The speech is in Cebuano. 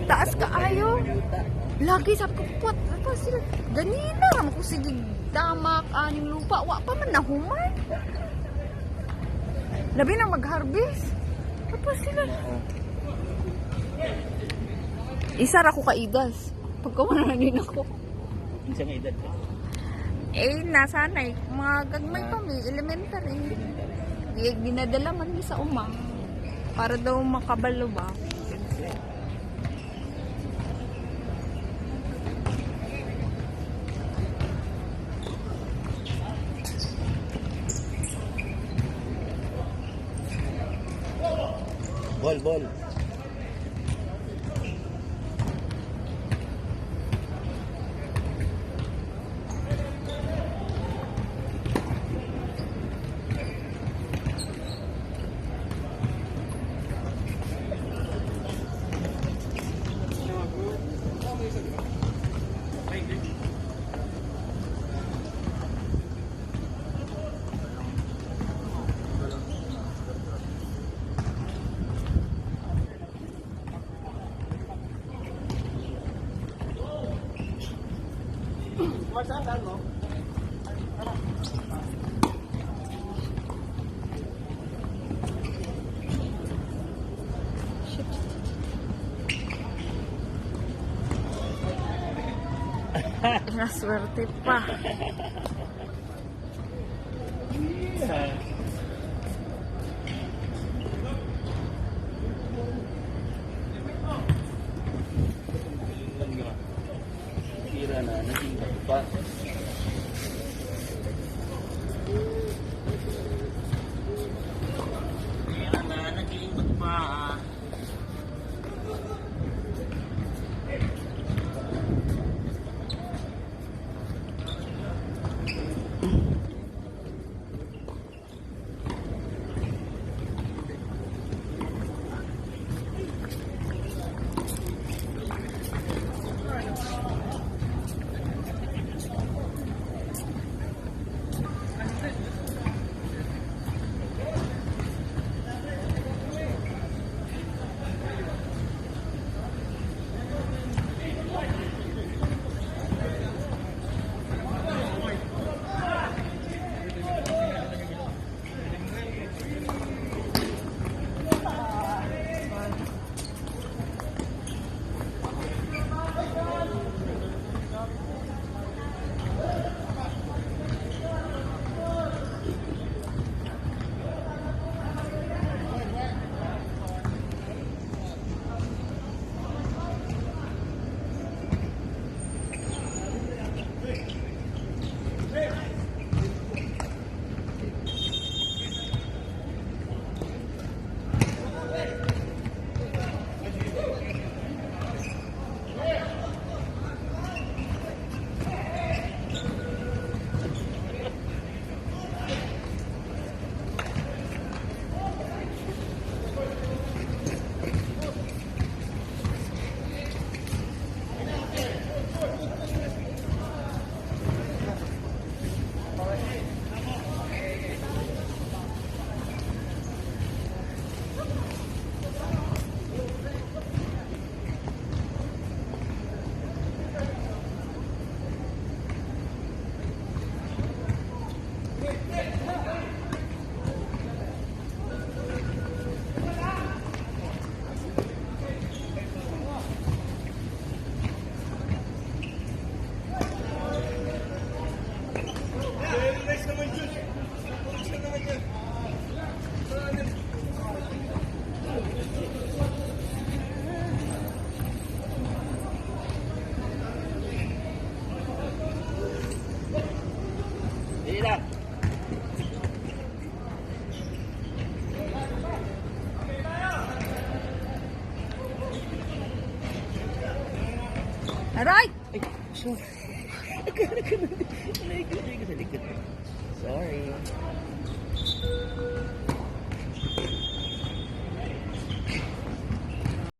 Taas kaayo. Lagi sabi ko, pot, pa sila. Ganina raman ko sige damak aning lupa. Wa pa man nahuman. Labi na mag-harvest. Tapos sila. Isa ra ko kaigas. Pagka na din ako. Unsa nga edad ka? Eh, nasanay. Mga gagmay pa mi, elementary. Di, dinadala man mi sa uma. Para daw makabalo ba. Ball, ball. Naswerte pa. Yeah. Tira na, naging pa. Tira na, naging pa. Dili lang. Aray! Ay, sorry. Naikot ko sa likod. Sorry.